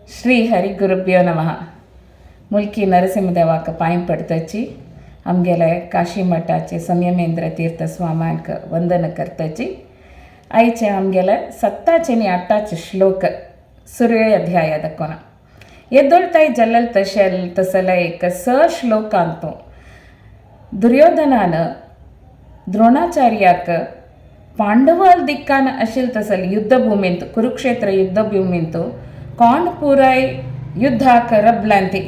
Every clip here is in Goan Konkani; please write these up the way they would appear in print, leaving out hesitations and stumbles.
श्री हरी गुरुभ्यो नमः. मुल्की नरसिंहदेवाक पांय पडतची, आमगेले काशी मठाचे संयमेंद्र तीर्थ स्वाम्यांक वंदन करतची. आयचे आमगेले सत्ताचे आनी आठाचे श्लोक सुर्य अध्याय दाखोना. येदोळताय जल्लल तशेल तसले एक स श्लोकांतू दुर्योधनान द्रोणाचार्याक पांडवाल दिक्कान अशील तसल युद्धभूमींत, कुरुक्षेत्र युद्धभूमींत कोण पुराय युद्धाक रबलांती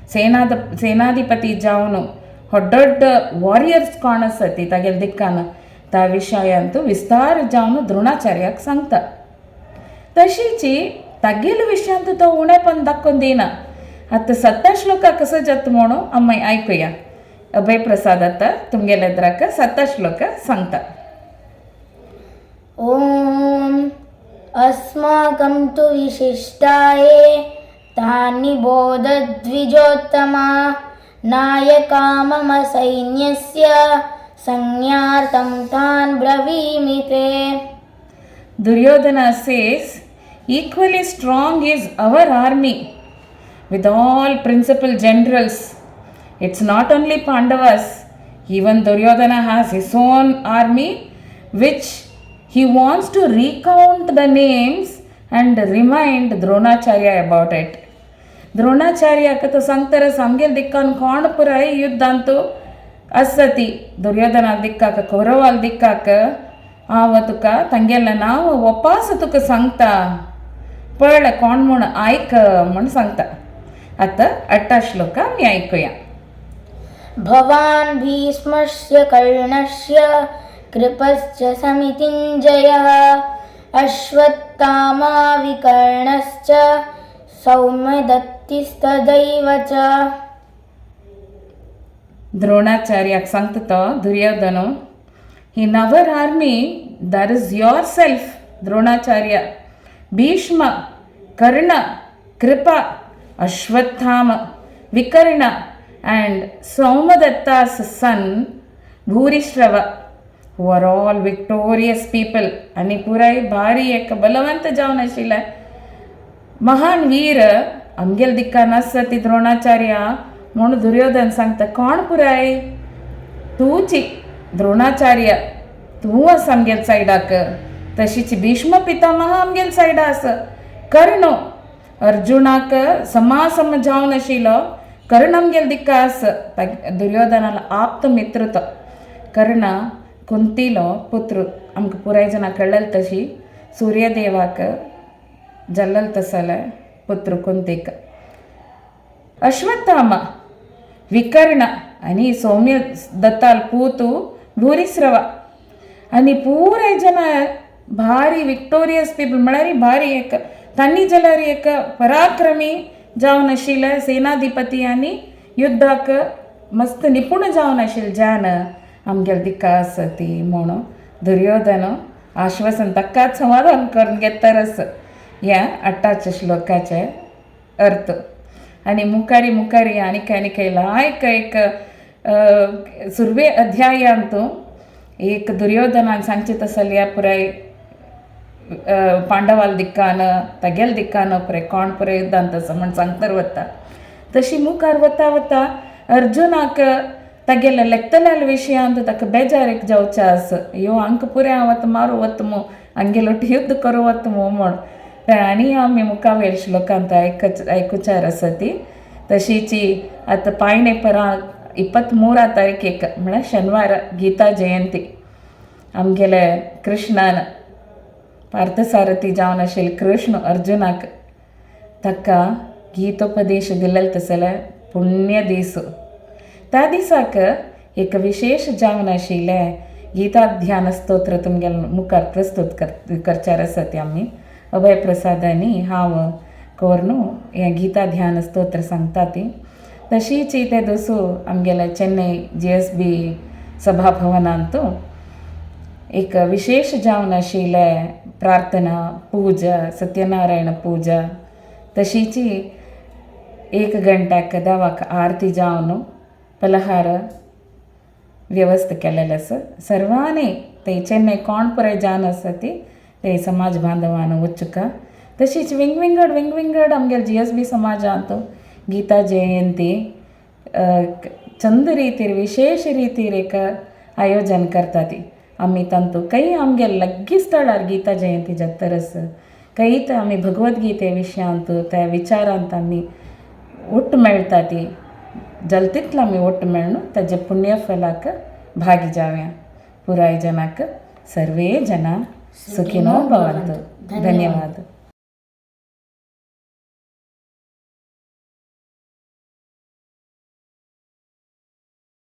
सेनाधिपती जावन होड्डोड्ड वॉरियर्स कोण आसत तागेले दिक्कान त्या विशयांत विस्तार जावन द्रोणाचार्याक सांगता. तशीची तागेले विशयांत तो उणेपण दाखोवन दिना. आतां सत्ता श्लोका कसो जाता म्हणून आमी आयकुया. अभय प्रसाद आतां तुमगेले द्राक सत्ता श्लोक सांगता. ॐ अस्माकं तु विशिष्टाये तानि बोधद्विजोत्तमा नायका मम सैन्यस्य संज्ञार्थं तान् ब्रवीमि ते. Duryodhana says, equally strong is our army with all principal generals. It's not only Pandavas, even Duryodhana has his own army, which he wants to recount the names and remind Dronacharya about it. ದ್ರೋಣಾಚಾರ್ಯಕ तो सांगतर सामगेल दिक्कान कोण पुराय युद्धांतु आसती दुर्योधना दिक्काक कौरवाल दिक्काक हांव तुका तांगेलें नांव वपास तुका सांगता, पळ कोण म्हूण आयक म्हूण सांगता. आतां अट्टा श्लोक आमी आयकुया. भवान् भीष्मस्य कर्णस्य कृपश्च समितिञ्जयः अश्वत्थामा विकर्णश्च सौम्यदत्तिस्तदैव च. द्रोणाचार्याक सांगता तो Duryodhana, in our army there is yourself, Dronacharya, Bhishma, Karna, Kripa, Ashwatthama, Vikarna and Somadatta's son Bhurishrava, who are all victorious people. आनी पुराय भारी एक बलवंत जावन आशिल्ले महान वीर आमगेले दिक्कान आसा ती द्रोणाचार्य म्हूण दुर्योधन सांगता. कोण पुराय तूंची द्रोणाचार्य तूं आसा आमगेले सायडाक, तशीच भीष्म पितामह आमगेले सायडा आसा, कर्ण अर्जुनाक समासम जावन आशिल्लो कर्ण आमगेले दिक्का आसा. दुर्योधनालो आप्त मित्र तो कर्ण, कुंतीलो पुत्र. आमकां पुराय जाणां कळ्ळें तशी सूर्यदेवाक जल्लल तसले पुत्र कुंतीक. अश्वत्थामा, विकर्ण आनी सौम्य दत्ताल पूतु भूरिश्रवा आनी पुराय जन भारी विक्टोरियस पीपल म्हळ्यार भारी एक तांणी जाल्यार एक पराक्रमी जावन आशिल्ले सेनाधिपती आनी युद्धाक मस्त निपुण जावन आशिल्ले जान आमगेले दिक्का आसा ती म्हणून दुर्योधन आश्वासन ताकाच समाधान करून घेतरच ह्या अट्टाच्या श्लोकाचे अर्थ. आनी मुखारी मुखारी आनीक आनीक लायक एक सुर्वे अध्यायांत एक दुर्योधनान सांगचें तसल्या पुराय पांडवाल दिक्कान तागेल दिक्कान पुराय कोण पुराय युद्धांत आसा म्हण सांगतर वता. तशी मुखार वता वता अर्जुनाक तागेले लेखतल्या विशयांत ताका बेजार एक जावचें आसा, यो हांकां पुराय हांव आतां मारू वता मू, हांगेलो युद्ध करूं वता मू म्हूण. आनी आमी मुखावेल श्लोकांत आयकुचार आसा ती. तशीची आतां पायणे परा 23 तारखेक म्हळ्यार शेनवार गीता जयंती. आमगेले कृष्णान पार्थसारथी जावन आशिल्ले कृष्ण अर्जुनाक ताका गीतोपदेश दिल्ले तसले पुण्य दीस. त्या दिसाक एक विशेष जावन आशिल्लें गीता ध्यान स्तोत्र तुमगेले मुखार प्रस्तुत करचार आसा ती आमी अभय प्रसादांनी हांव कोर्नू हें गीता ध्यान स्तोत्र सांगता ती. तशीच ते दोसू आमगेले चेन्नई GSB सभाभवनांतू एक विशेष जावन आशिल्लें प्रार्थना पूजा, सत्यनारायण पूजा, तशीच एक घंट्याक देवाक आरती जावन फलाहार व्यवस्था केलेलें आसा. सर्वांनी ते चेन्नई कोण पुराय जावन आसा ती ते समाज बांधवान वचुका. तशीच विंगविंगड विंगविंगड आमगेले GSB समाजांत गीता जयंती चंद रितीर विशेश रितीर एक आयोजन करता ती. आमी तांतू खंय आमगे लागीं स्थळार गीता जयंती जातरस खंय तर आमी भगवद्गीते विशयांत त्या विचारांत आमी ಒಟ್ಟು मेळटा ती जाल तितलो आमी ಒಟ್ಟು मेळ्ळू ताजे पुण्यफलाक भागी जावया. पुराय जनाक सर्वे जना सुखिनो भवन्तु. धन्यवाद.